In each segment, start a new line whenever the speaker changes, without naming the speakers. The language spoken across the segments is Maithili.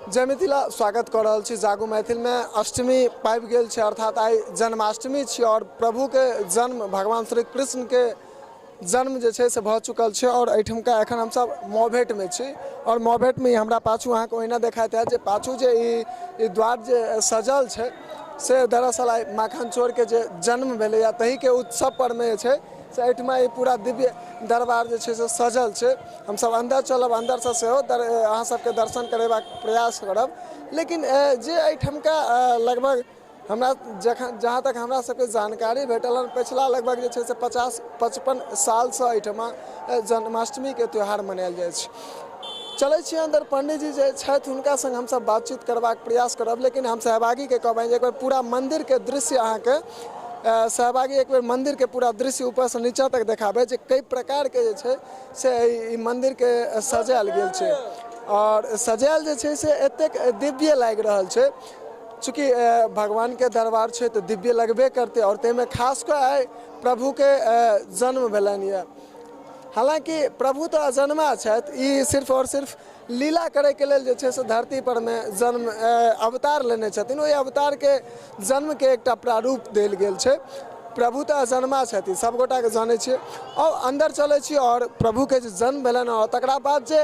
जय मिथिला। स्वागत कऽ रहल छी जागू मैथिलमे। अष्टमी पाबि गेल छै, अर्थात आइ जन्माष्टमी छी आओर प्रभुके जन्म, भगवान श्री कृष्णके जन्म जे छै से भऽ चुकल छै। आओर एहिठुमका एखन हमसब मौभेटमे छी आओर मौभेटमे हमरा पाछू अहाँके ओहिना देखाइत हैत जे पाछू जे ई द्वार जे सजल छै से दरअसल आइ माखन चोरके जे जन्म भेलैए ताहिके उत्सव परमे जे छै से एहिठमा ई पूरा दिव्य दरबार जे छै से सजल छै। हमसब अन्दर चलब, अन्दरसँ सेहो अहाँ सबके दर्शन करेबाक प्रयास करब। लेकिन जे एहिठमका लगभग हमरा जखन जहाँ तक हमरा सबके जानकारी भेटल हन, पछिला लगभग जे छै से 50-55 सालसँ एहिठमा जन्माष्टमीके त्यौहार मनायल जाइ छै। चलै छी अन्दर, पंडीजी जे छथि हुनका संग हमसब बातचीत करबाक प्रयास करब। लेकिन हम सहभागीके कहबनि जे एक बेर पूरा मन्दिरके दृश्य अहाँके सहभागी एक बेर मन्दिरके पूरा दृश्य ऊपरसँ नीचा तक देखाबै जे कई प्रकारके जे छै से ई मन्दिरके सजायल गेल छै। आओर सजायल जे छै से एतेक दिव्य लागि रहल छै, चूँकि भगवानके दरबार छै तऽ दिव्य लगबे करतै। आओर ताहिमे खास कऽ आइ प्रभुके जन्म भेलनि यऽ। हालाँकि प्रभु तऽ अजन्मा छथि, ई सिर्फ आओर सिर्फ लीला करैके लेल जे छै से धरती परमे जन्म अवतार लेने छथिन। ओहि अवतारके जन्मके एकटा प्रारूप देल गेल छै। प्रभु तऽ अजन्मा छथिन, सब गोटाके जानै छियै। आओर अन्दर चलै छी आओर प्रभुके जे जन्म भेलनि आओर तकरा बाद जे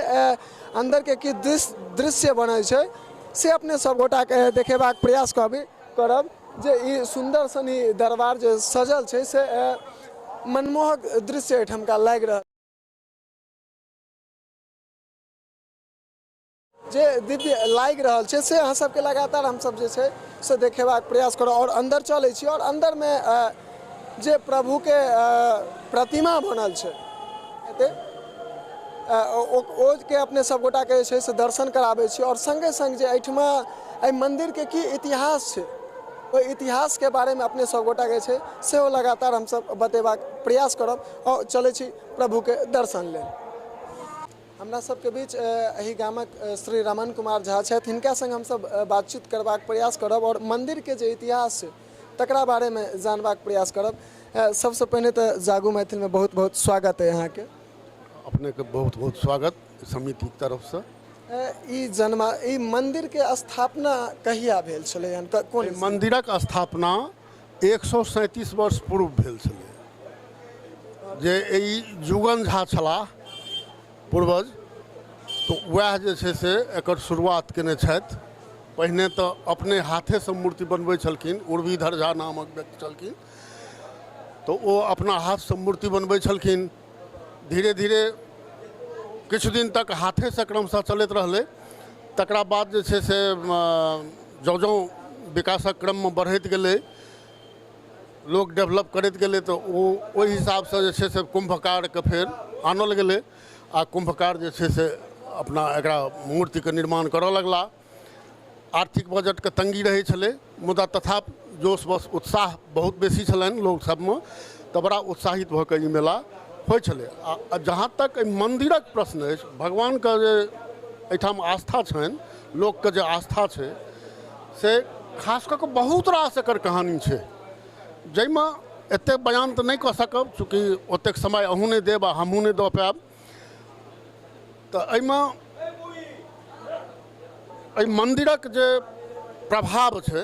अन्दरके की दृश्य बनै छै से अपने सब गोटाके देखेबाक प्रयास करब जे ई सुन्दर सन ई दरबार जे सजल छै से मनमोहक दृश्य एहिठमका लागि रहल जे दिव्य लागि रहल छै से अहाँ सबके लगातार हमसब जे छै से देखेबाक प्रयास करब। आओर अन्दर चलै छी आओर अन्दरमे जे प्रभुके प्रतिमा बनल छै एते ओके अपने सब गोटाके जे छै से दर्शन कराबै छी। आओर सङ्गे सङ्ग जे एहिठमा एहि मन्दिरके की इतिहास छै ओहि इतिहासके बारेमे अपने सब गोटाके छै सेहो लगातार हमसब बतेबाक प्रयास करब। आओर चलै छी प्रभुके दर्शन लेल। हमरा सबके बीच एहि गामक श्री रमन कुमार झा छथि, हिनका संग हमसब बातचीत करबाक प्रयास करब आओर मन्दिरके जे इतिहास छै तकरा बारेमे जानबाक प्रयास करब। सबसँ पहिने तऽ जागू मैथिलमे बहुत बहुत स्वागत अइ अहाँके।
अपनेके बहुत बहुत स्वागत समितिके तरफसँ।
ई मन्दिरके स्थापना कहिया भेल छलै हन, कोन?
मन्दिरक स्थापना 137 वर्ष पूर्व भेल छलै। जे ई जुगन झा छलाह पूर्वज, तऽ वएह जे छै से एकर शुरुआत केने छथि। पहिने तऽ अपने हाथेसँ मूर्ति बनबै छलखिन, उर्वीधर झा नामक व्यक्ति छलखिन, तऽ ओ अपना हाथसँ मूर्ति बनबै छलखिन। धीरे धीरे किछु दिन तक हाथेसँ क्रमशः चलैत रहलै। तकरा बाद जे छै से जँ जँ विकासक क्रममे बढ़ैत गेलै, लोक डेवलप करैत गेलै, तऽ ओ ओहि हिसाबसँ जे छै से कुम्भकारके फेर आनल गेलै आ कुम्भकार जे छै से अपना एकरा मूर्तिके निर्माण करऽ लगला। आर्थिक बजटके तंगी रहै छलै, मुदा तथापि जोश बस उत्साह बहुत बेसी छलनि लोक सबमे, तऽ बड़ा उत्साहित भऽ कऽ ई मेला होइ छलै। आ जहाँ तक एहि मन्दिरक प्रश्न अछि, भगवानके जे एहिठाम आस्था छनि, लोकके जे आस्था छै से खास कऽ कऽ बहुत रास एकर कहानी छै, जाहिमे एतेक बयान तऽ नहि कऽ सकब, चूँकि ओतेक समय अहूँ नहि देब आ हमहूँ नहि दऽ पायब। तऽ एहिमे एहि मन्दिरक जे प्रभाव छै,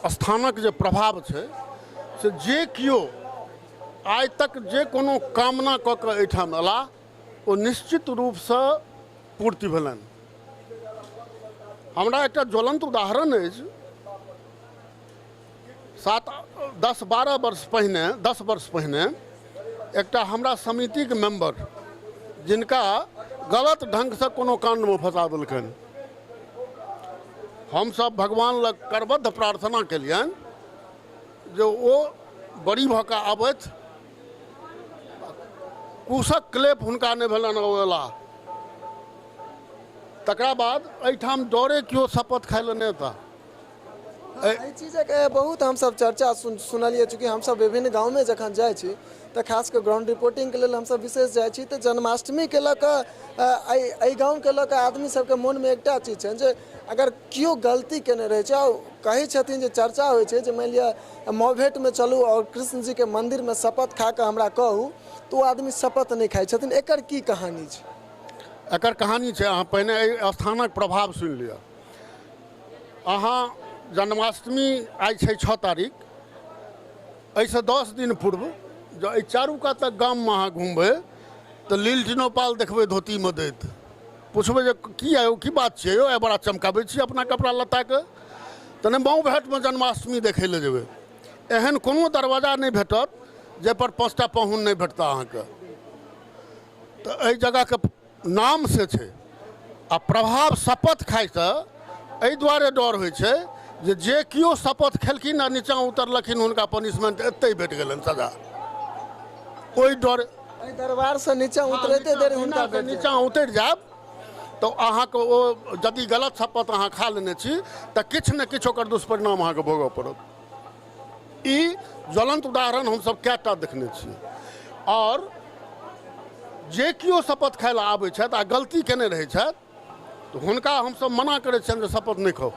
स्थानक जे प्रभाव छै, से जे केओ आइ तक जे कोनो कामना कऽ कऽ एहिठाम अयलाह ओ निश्चित रूपसँ पूर्ति भेलनि। हमरा एकटा ज्वलंत उदाहरण अछि। 7 10 12 वर्ष पहिने, 10 वर्ष पहिने एकटा हमरा समितिके मेम्बर जिनका गलत ढङ्गसँ कोनो काण्डमे फँसा देलकनि, हमसब भगवान लग करबद्ध प्रार्थना केलियनि जे ओ बड़ी भऽ कऽ आबथि, कुशक क्लेप हुनका नहि भेलनि, ओ अयलाह। तकरा बाद एहिठाम डरे केओ शपथ खाइ लए नहि एता।
एहि चीजके बहुत हमसब चर्चा सुनलियै, चूँकि हमसब विभिन्न गाँवमे जखन जाइ छी तऽ खास कऽ ग्राउंड रिपोर्टिंगके लेल हमसब विशेष जाइ छी, तऽ जन्माष्टमीके लऽ कऽ एहि गाँवके लऽ कऽ आदमी सबके मोनमे एकटा चीज छनि जे अगर केओ गलती केने रहै छै, कहै छथिन जे चर्चा होइ छै जे मानि लिअ मौभेटमे चलू आओर कृष्ण जीके मन्दिरमे शपथ खा कऽ हमरा कहू, तऽ ओ आदमी शपथ नहि खाइ छथिन। एकर की कहानी छै?
एकर कहानी छै, अहाँ पहिने एहि स्थानक प्रभाव सुनि लिअ। अहाँ जन्माष्टमी आइ छै 6 तारीख, एहिसँ 10 दिन पूर्व जँ एहि चारू कातक गाममे अहाँ घुमबै तऽ लील टिनोपाल देखबै धोतीमे दैत। पुछबै जे की आयो, की बात छियै यौ, आइ बड़ा चमकाबै छी अपना कपड़ा लत्ताके। तऽ नहि, मऊघाटमे जन्माष्टमी देखै लए जेबै, एहन कोनो दरवाजा नहि भेटत जाहिपर 5टा पाहुन नहि भेटता अहाँके। तऽ एहि जगहके नाम से छै आ प्रभाव शपथ खाइसँ एहि दुआरे डर होइ छै जे जे केओ शपथ खेलखिन आ नीचाँ उतरलखिन हुनका पनिशमेंट एतहि भेट गेलनि सजा। ओहि डर
एहि दरबारसँ नीचाँ उतरैते देरी हुनका भेट
नीचाँ उतरि जायब तऽ अहाँके ओ यदि गलत शपथ अहाँ खा लेने छी तऽ किछु ने किछु ओकर दुष्परिणाम अहाँके भोगऽ पड़त। ई ज्वलंत उदाहरण हमसब कएटा देखने छियै। आओर जे केओ शपथ खाय लए आबै छथि आ गलती केने रहै छथि तऽ हुनका हमसब मना करै छियनि जे शपथ नहि खाउ।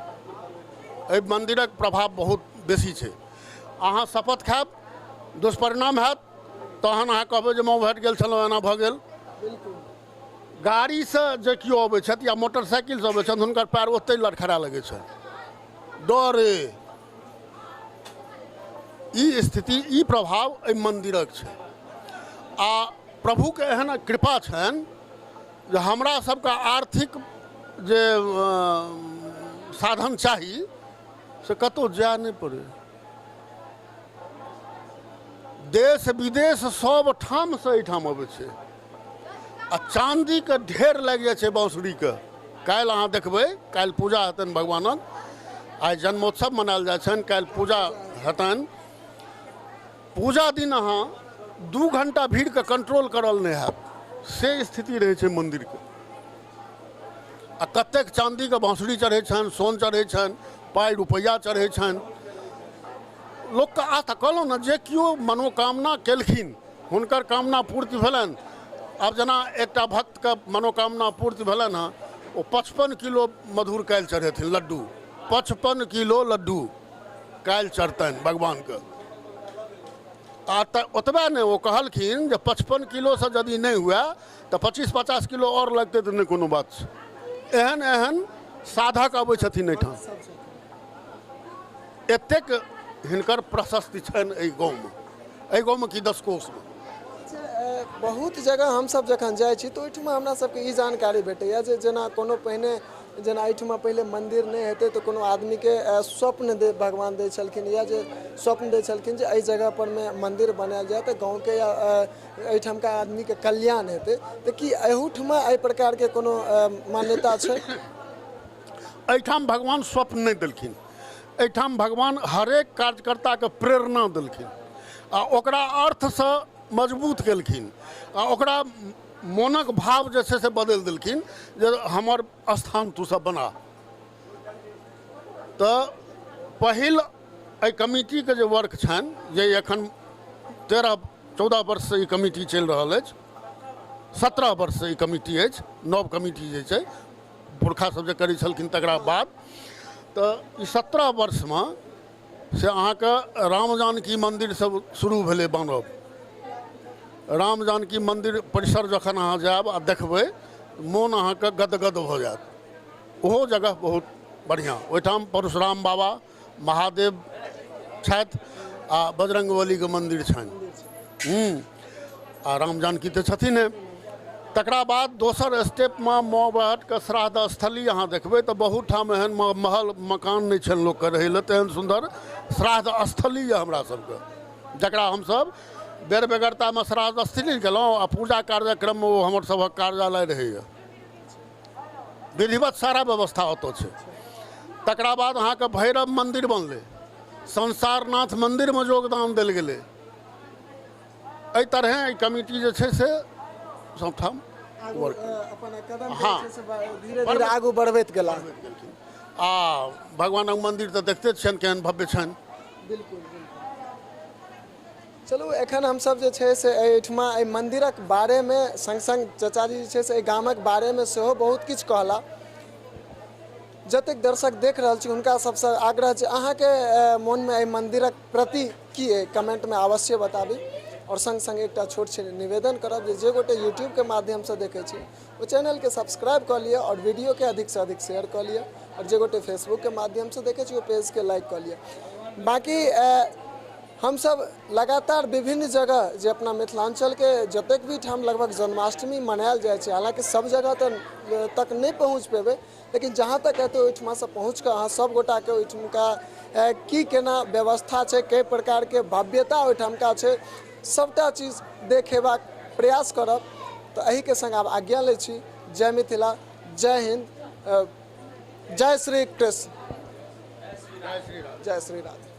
एहि मन्दिरक प्रभाव बहुत बेसी छै। अहाँ शपथ खायब, दुष्परिणाम हैत, तहन अहाँ कहबै जे मऊघाट गेल छलहुँ, एना भऽ गेल। गाड़ीसँ जे केओ अबै छथि या मोटरसाइकिलसँ अबै छथि हुनकर पैर ओतहि लड़खड़ा लगै छनि, डरे। ई स्थिति, ई प्रभाव एहि मन्दिरक छै। आ प्रभुके एहन कृपा छनि जे हमरा सबके आर्थिक जे साधन चाही से कतहु जाय नहि पड़ै। देश विदेश सब ठामसँ एहिठाम अबै छै आ चाँदीके ढेर लागि जाइ छै बाँसुरीके। काल्हि अहाँ देखबै, काल्हि पूजा हेतनि भगवानक, आइ जन्मोत्सव मनायल जाइ छनि, काल्हि पूजा हेतनि। पूजा दिन अहाँ 2 घंटा भीड़के कंट्रोल करल नहि हैत, से स्थिति रहै छै मन्दिरके। आ कतेक चाँदीके बाँसुरी चढ़ै छनि, सोन चढ़ै छनि, पाइ रुपैआ चढ़ै छनि। लोकके आस्था कहलहुँ ने, जे केओ मनोकामना केलखिन हुनकर कामना पूर्ति भेलनि। आब जेना एकटा भक्तके मनोकामना पूर्ति भेलनि हँ, ओ 55 किलो मधुर काल्हि चढ़ेथिन लड्डू, 55 किलो लड्डू काल्हि चढ़तनि भगवानके। आ तऽ ओतबे नहि, ओ कहलखिन जे 55 किलोसँ यदि नहि हुए तऽ 25-50 किलो आओर लगतै तऽ नहि कोनो बात छै। एहन एहन साधक अबै छथिन एहिठाम। एतेक हिनकर प्रशस्ति छनि एहि गाँवमे, एहि गाँवमे कि 10 कोसमे।
बहुत जगह हमसब जखन जाइ छी तऽ ओहिठमा हमरा सबके ई जानकारी भेटैए जे जेना कोनो पहिने जेना एहिठमा पहिले मन्दिर नहि हेतै तऽ कोनो आदमीके स्वप्न दे भगवान दै छलखिन, या जे स्वप्न दै छलखिन जे एहि जगह परमे मन्दिर बनायल जाय तऽ गाँवके या एहिठामका आदमीके कल्याण हेतै। तऽ की एहूठमा एहि प्रकारके कोनो मान्यता छै?
एहिठाम भगवान स्वप्न नहि देलखिन, एहिठाम भगवान हरेक कार्यकर्ताके प्रेरणा देलखिन आ ओकरा अर्थसँ मजबूत केलखिन आ ओकरा मोनक भाव जे छै से बदलि देलखिन जे हमर स्थान तू सब बना। तऽ पहिल एहि कमिटीके जे वर्क छनि, जे एखन 13-14 वर्षसँ ई कमिटी चलि रहल अछि, 17 वर्षसँ ई कमिटी अछि, नव कमिटी जे छै पुरखा सब जे करै छलखिन तकरा बाद, तऽ ई 17 वर्षमे से अहाँके राम जानकी मन्दिर सब शुरू भेलै बनब। राम जानकी मन्दिर परिसर जखन अहाँ जायब आ देखबै मोन अहाँके गदगद भऽ जायत। ओहो जगह बहुत बढ़िआँ, ओहिठाम परशुराम बाबा महादेव छथि आ बजरङ्गबलीके मन्दिर छनि, आ राम जानकी तऽ छथिन। तकरा बाद दोसर स्टेपमे मऊघाटके श्राद्ध स्थली अहाँ देखबै तऽ बहुत ठाम एहन महल मकान नहि छनि लोकके रहै लए, तेहन सुन्दर श्राद्ध स्थली यऽ हमरा सबके, जकरा हमसब बेर बेगरतामे श्राद्ध स्थली गेलहुँ आ पूजा कार्यक्रममे ओ हमर सबहक कार्यालय रहैए, विधिवत सारा व्यवस्था ओतऽ छै। तकरा बाद अहाँके भैरव मन्दिर बनलै, संसारनाथ मन्दिरमे योगदान देल गेलै। एहि तरहें ई कमिटी जे छै से सबठाम
हाँ धीरे धीरे आगू बढ़बैत गेला।
आ भगवानक मन्दिर तऽ देखते छियनि केहन भव्य छनि।
बिल्कुल बिल्कुल। चलू एखन हमसब जे छै से एहिठमा एहि मन्दिरक बारेमे सङ्ग सङ्ग चचाजी जे छै से एहि गामक बारेमे सेहो बहुत किछु कहला। जतेक दर्शक देख रहल छी हुनका सबसँ आग्रह जे अहाँके मोनमे एहि मन्दिरक प्रति की अइ कमेंटमे अवश्य बताबी। आओर सङ्ग सङ्ग एकटा छोट छिन निवेदन करब जे जे गोटे यूट्यूबके माध्यमसँ देखै छी ओ चैनलके सब्सक्राइब कऽ लिअ आओर वीडियोके अधिकसँ अधिक शेयर कऽ लिअ आओर जे गोटे फेसबुकके माध्यमसँ देखै छी ओ पेजके लाइक कऽ लिअ। बाँकी हमसब लगातार विभिन्न जगह जे अपना मिथिलाञ्चलके जतेक भी ठाम लगभग जन्माष्टमी मनायल जाइ छै, हालाँकि सब जगह तऽ तक नहि पहुँच पेबै, लेकिन जहाँ तक हेतै ओहिठमासँ पहुँच कऽ अहाँ सब गोटाके ओहिठुमका की केना व्यवस्था छै, कई प्रकारके भव्यता ओहिठामका छै, सबटा चीज देखेबाक प्रयास करब। तऽ एहिके सङ्ग आब आज्ञा लै छी। जय मिथिला, जय हिन्द, जय श्री कृष्ण, जय श्री राधे।